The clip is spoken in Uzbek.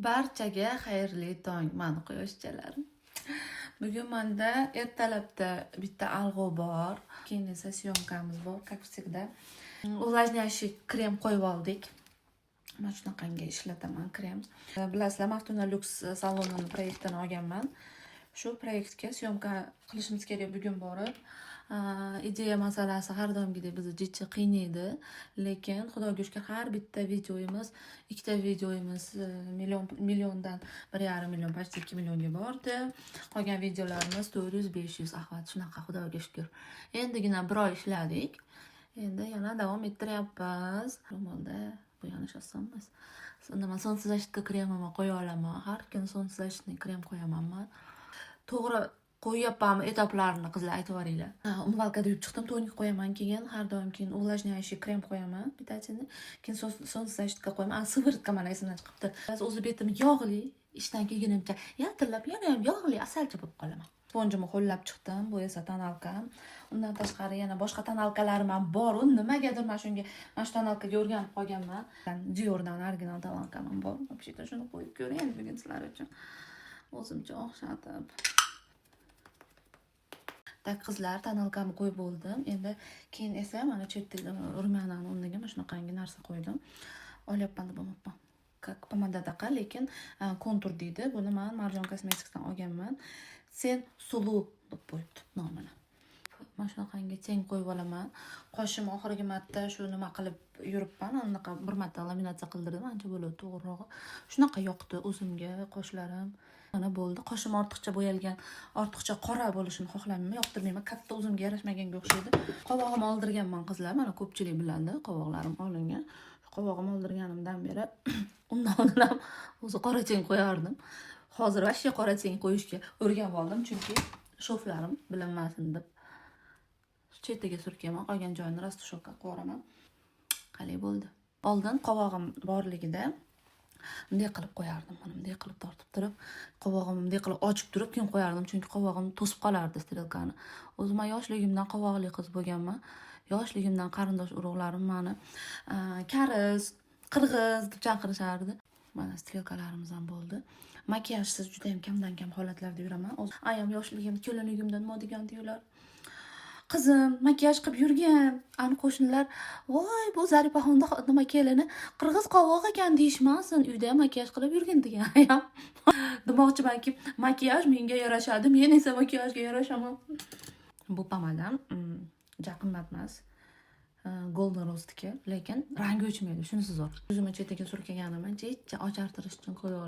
Barchaga xayrli tong, mani quyoshchalarim. Bugun manda ertalabda bitta alg'ov bor, keyin esa съёмка miz bor, как всегда. Увлажняющий krem qo'yib oldik. Mana shunaqangi ishlataman krem. Bilasizlar, Maftuna Lux salonini proyektini olganman. Shu proyektga съёмка qilishimiz kerak bugun borib. Ideya masalasi har doimgidek bizni jicha qiynaydi, lekin Xudoga shukur, har bitta videoyimiz, ikkita videoyimiz million milliondan, 1,5 million, почти 2 millionga bordi. Qolgan videolarimiz 400, 500 охват, shunaqa, Xudoga shukur. Endigina bir oy ishladik. Endi yana davom ettiryapmiz. Ro'molda bo'yanish oson emas. Nima, солнцезащитка kremimni qo'ya olaman. Har kuni солнцезащитный krem qo'yaman man. To'g'ri qo'yyapmanmi etaplarni, qizlar, aytib yuboringlar. Умывалка da yuvib chiqdim, тоник qo'yaman keyin, har doim keyin увлажняющий krem qo'yaman, питательный. Keyin солнцезащитка qo'yaman. A, сыворотка mana esimdan chiqibdi. O'zi betim yog'li, ishdan kelgunimcha yaltirlab, yana ham yog'li asalcha bo'lib qolaman. Спонж imni ho'llab chiqdim, bu esa тоналка m. Undan tashqari yana boshqa тоналка larim ham bor. U nimagadir mana shunga, mana shu тоналка ga o'rganib qolganman. Diordan original тоналка m ham bor. Вообще-то shuni qo'yib ko'ring bugun sizlar uchun. O'zimcha o'xshatib. Так, qizlar, тоналка mni qo'yib bo'ldim. Endi keyin esa mana chetdagi румяна ni o'rniga mana shunaqangi narsa qo'ydim. Olyapman deb olmabman. Как pomadadaqa, lekin kontur deydi. Buni man Marjon Cosmeticsdan olganman. Sen suluv deb qo'yibdi nomini. Mana shunaqangi teng qo'yib olaman. Qoshim oxirgi marta shu nima qilib yuribman. Anaqa bir marta laminatsiya qildirdim, ancha bo'ladi to'g'rirog'i. Shunaqa yoqdi o'zimga qoshlarim. Mana bo'ldi. Qoshim ortiqcha bo'yalgan, ortiqcha qora bo'lishini xohlamayman, yoqtirmayman. Katta o'zimga yarashmaganga o'xshaydi. Qovog'imni oldirganman, qizlar. Mana ko'pchilik biladi, qovog'larim olingan. Qovog'imni oldirganimdan beri, undan oldin ham o'zi qora teng qo'yardim. Hozir вообще qora teng qo'yishga o'rganib oldim, chunki шов larim bilinmasin deb. Chetiga surkaman, qolgan joyini растушёвка qilib yuboraman. Qalay bo'ldi? Oldin qovog'im borligida bunday qilib qo'yardim. Mana bunday qilib tortib turib, qovog'imni bunday qilib ochib turib keyin qo'yardim, chunki qovog'im to'sib qolardi стрелка ni. O'zi man yoshligimdan qovoqli qiz bo'lganman. Yoshligimdan qarindosh urug'larim mani kariz, qirg'iz deb chaqirishardi. Mana стрелка larimiz ham bo'ldi. Makiyajsiz juda ham kamdan kam holatlarda yuraman. Ayam yoshligim, kelinligimda nima degan deyular: "Qizim, makiyaj qilib yurgin, ani qo'shnilar 'Voy, bu Zaripaxonni nima, kelini qirg'iz qovoq ekan' deyishmasin, uyda ham makiyaj qilib yurgin", degan ayam. Demoqchimanki, makiyaj menga yarashadi, men esa makiyajga yarashaman. Bu pomadam ja qimmat emas. Golden Rose'niki, lekin rangi o'chmaydi, shunisi zo'r. Yuzimni chetiga surkaganimni jiddiy ochartirish uchun qo'yib